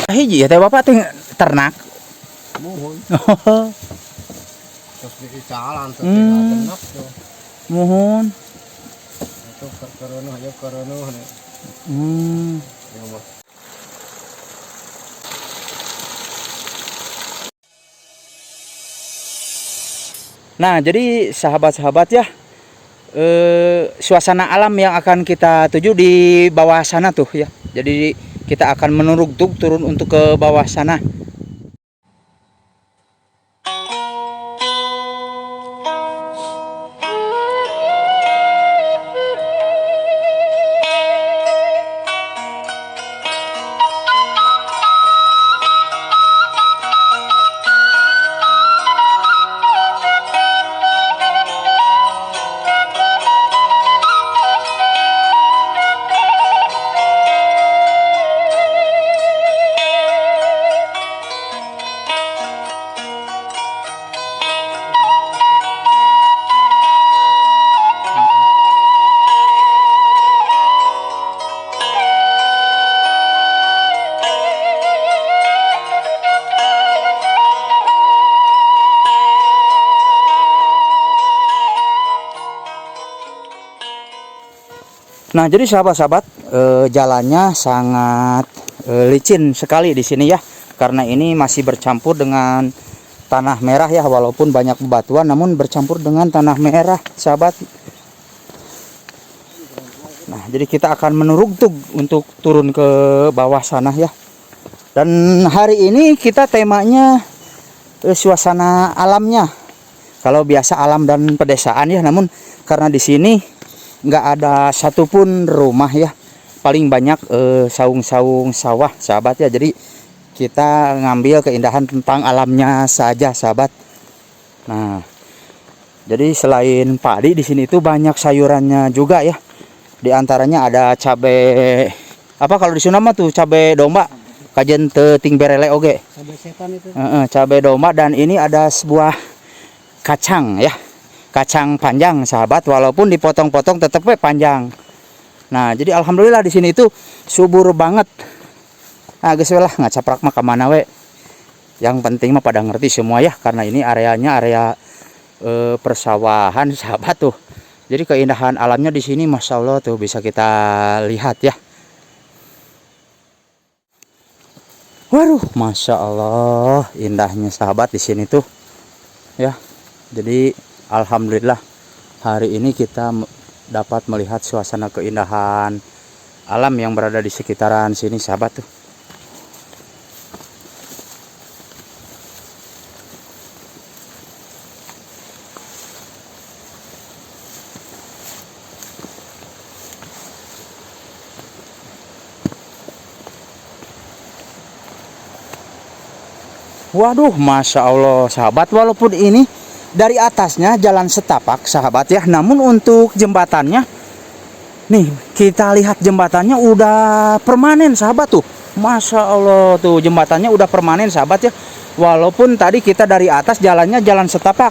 Hiji ya teh Bapak teh ternak. Muhun. Terus diicalan teh genep tuh. Muhun. Itu kerenuh aja kerenuh nih. Ya mah. Nah, jadi sahabat-sahabat ya, suasana alam yang akan kita tuju di bawah sana tuh ya. Jadi kita akan menuruk turun untuk ke bawah sana. Nah, jadi sahabat-sahabat, jalannya sangat licin sekali di sini ya, karena ini masih bercampur dengan tanah merah ya, walaupun banyak bebatuan namun bercampur dengan tanah merah, sahabat. Nah, jadi kita akan menuruk untuk turun ke bawah sana ya. Dan hari ini kita temanya suasana alamnya. Kalau biasa alam dan pedesaan ya, namun karena di sini nggak ada satupun rumah ya, paling banyak saung-saung sawah, sahabat ya. Jadi kita ngambil keindahan tentang alamnya saja, sahabat. Nah, jadi selain padi di sini itu banyak sayurannya juga ya. Di antaranya ada cabe apa kalau di Sunda mah tuh cabe domba, kajen teuting berele oge. Cabe setan itu. Cabe domba, dan ini ada sebuah kacang ya. Kacang panjang, sahabat, walaupun dipotong-potong tetep we panjang. Nah, jadi alhamdulillah di sini itu subur banget. Nah, geus we lah, ngacaprak mah ka mana we. Yang penting mah pada ngerti semua ya, karena ini areanya area persawahan, sahabat tuh. Jadi keindahan alamnya di sini masya Allah tuh bisa kita lihat ya. Waduh, masya Allah indahnya sahabat di sini tuh ya. Jadi alhamdulillah hari ini kita dapat melihat suasana keindahan alam yang berada di sekitaran sini, sahabat tuh. Waduh, masya Allah sahabat, walaupun ini dari atasnya jalan setapak sahabat ya, namun untuk jembatannya nih kita lihat jembatannya udah permanen sahabat tuh. Masya Allah tuh jembatannya udah permanen sahabat ya. Walaupun tadi kita dari atas jalannya jalan setapak,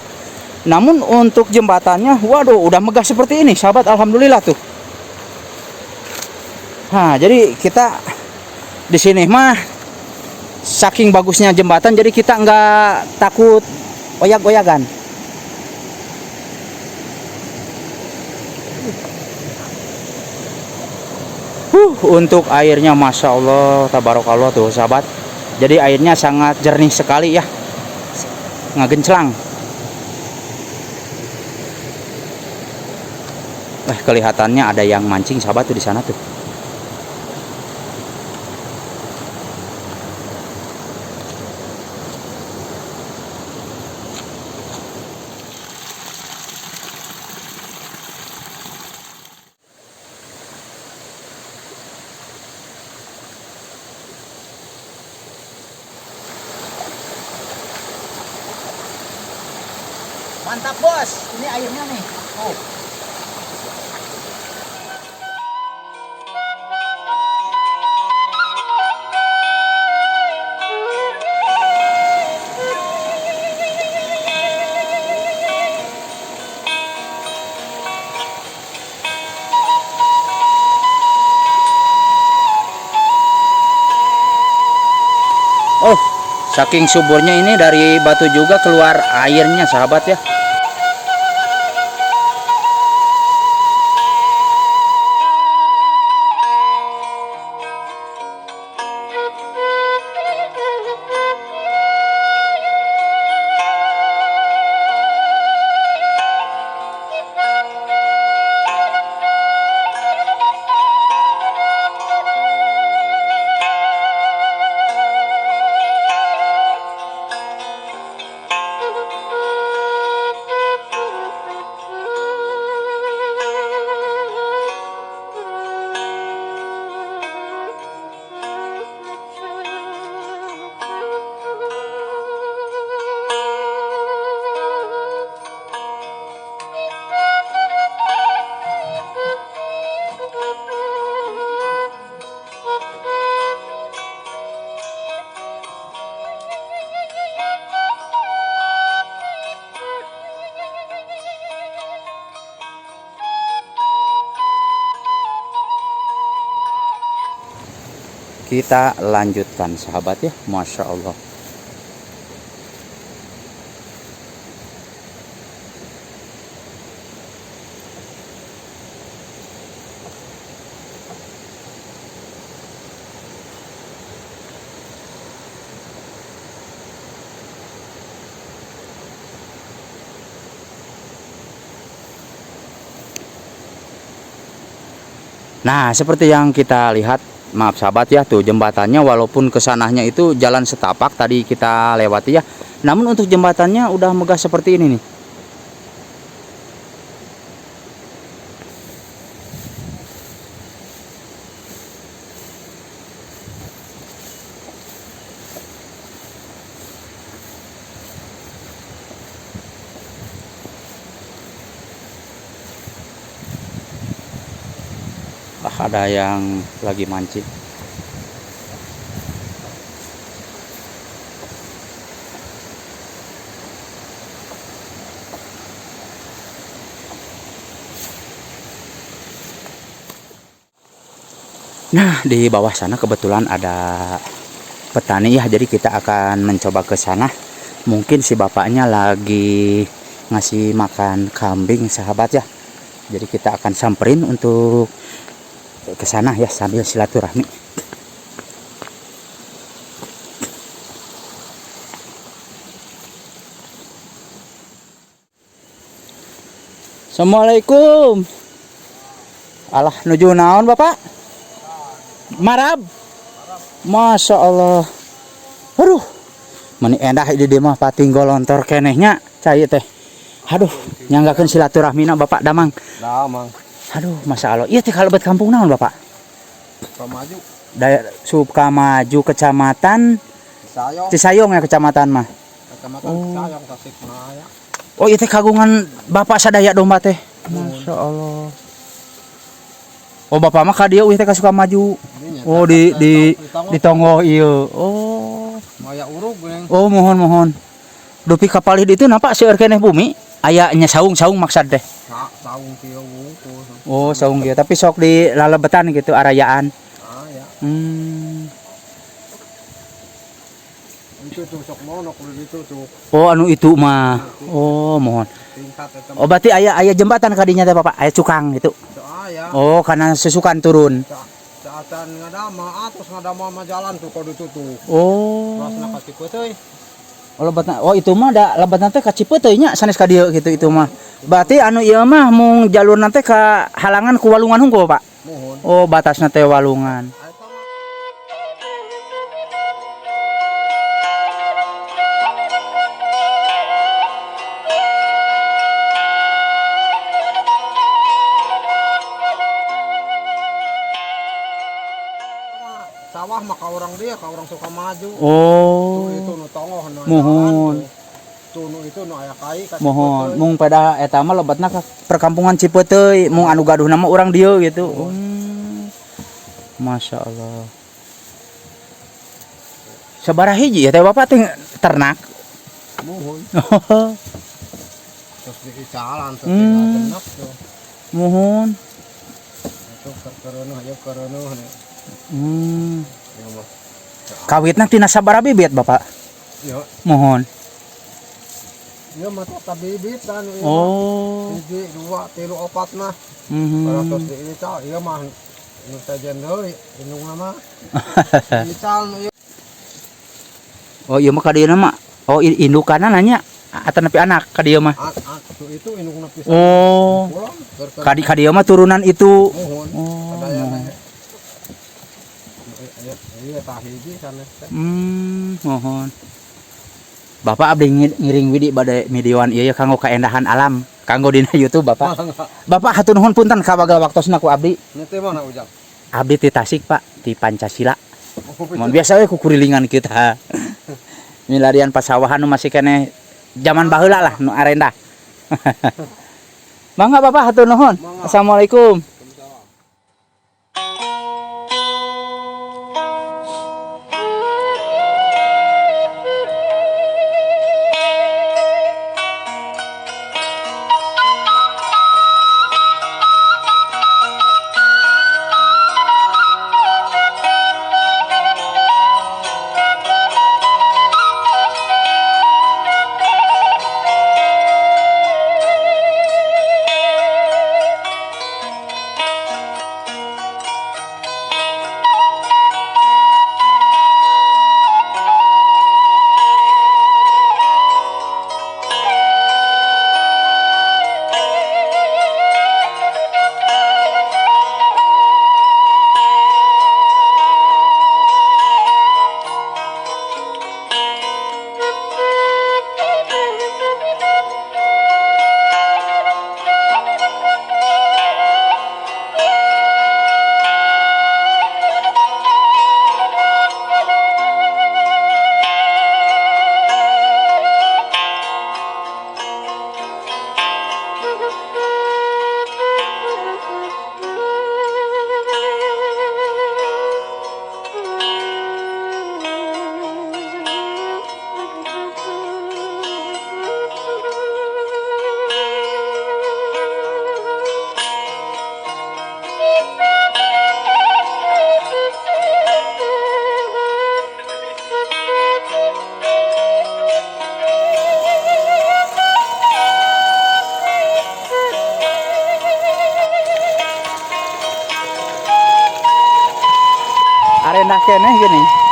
namun untuk jembatannya waduh udah megah seperti ini sahabat, alhamdulillah tuh. Nah, jadi kita di sini mah saking bagusnya jembatan, jadi kita nggak takut oyak-oyakan. Untuk airnya masya Allah tabarakallah tuh sahabat. Jadi airnya sangat jernih sekali ya, ngegenclang. Kelihatannya ada yang mancing sahabat tuh di sana tuh. Mantap bos, ini airnya nih. Oh. Oh, saking suburnya ini dari batu juga keluar airnya sahabat ya. Kita lanjutkan sahabat ya, Masya Allah. Nah, seperti yang kita lihat, maaf sahabat ya, tuh jembatannya walaupun kesananya itu jalan setapak tadi kita lewati ya, namun untuk jembatannya udah megah seperti ini nih. Ah, ada yang lagi mancing. Nah, di bawah sana kebetulan ada petani ya, jadi kita akan mencoba ke sana. Mungkin si bapaknya lagi ngasih makan kambing sahabat ya. Jadi kita akan samperin untuk ke sana ya sambil silaturahmi. Assalamualaikum. Alah, nuju naon Bapak? Marab. Masya Allah. Aduh, meni endah di dieu mah patinggo lontor kenehnya cai teh. Aduh, nyanggakeun silaturahmina Bapak damang. Damang. Aduh, Masya Allah. Iya teh kalebet kampung naon Bapak? Sukamaju. Daerah Sukamaju, Kecamatan Cisayong. Cisayong ya kecamatan mah. Kecamatan Cisayong, Tasikmalaya. Oh, iya teh kagungan Bapak sadaya domba teh. Masya Allah. Oh, Bapak mah ka dieu euy teh ka Sukamaju. Oh, di tonggoh ieu. Oh. Maya urug geuning. Oh, mohon mohon. Dupi kapalih ditu napa seueur keneh bumi? Aya nya saung-saung maksad teh. Saung kieu wungkul. Oh, saung kieu, tapi sok di lalebetan gitu arayaan. Ah, ya. Itu tuh sok monok di itu tuh. Oh, anu itu mah. Oh, mohon. Tingkat eta. Oh, berarti aya jembatan kadinya teh Bapak, aya cukang gitu. Aya. Oh, karena susukan turun. Saatan ngadama, atos ngadama mah jalan tuh kudu tutup. Oh. Terasna ka Cipeuteui. Oh, lebatna. Oh, itu mah da lebatna teh ka Cipeuteui nya sanes ka dieu gitu itu mah. Berarti anu ieu mah mung jalurna teh ka halangan ku walungan hungkul, Pak. Muhun. Oh, batasna teh walungan. Sawah mah ka orang dia, ka orang Sukamaju. Oh. Tuh itu nu tonggoh nu aya Muhun. Tuh nu itu nu aya kai ka Mohon, Cipeuteui. mung pada eta mah lebatna ka perkampungan Cipeuteui, mung anu gaduhna mah urang dieu gitu. Masya Allah. Sabaraha hiji ya teh Bapak teh ternak? Muhun. Terus diicalan teh genep tuh. Muhun. Itu kereuneuh aya kereuneuh nih. Ya mah. Kawitna tina sabaraha bibit, Bapak? Ya, Mohon. ya mah teh bibit dan ieu mah. Oh. Hiji, dua, tilu, opat mah. Kalau tos diical ieu mah nu sejen deui indungna mah. Ical nu ieu. Oh, iya mah ka dieu mah. Oh, indukanna nanya atau nepi anak ka dieu mah. An, itu indungna pisan. Oh. Pulang keur Ka dieu mah turunan itu. Muhun. Oh. Sadayana ge. Iya, iya tah hiji sanes teh. Mohon. Bapak, abdi ngiring widi bade videoan ieu ya kanggo kaendahan alam, kanggo dina YouTube, Bapak. Bapak, hatur nuhun, punten kawagel waktosna ku abdi. Ini teh mana Ujang? Abdi ti Tasik, Pak, ti Pancasila. Mun biasa we kukurilingan kita. Milarian pasawahan nu masih keneh zaman baheula lah, nu arendah. Mangga, Bapak, hatur nuhun. Mangga. Assalamualaikum. Waalaikumsalam. Arendah keneh gini.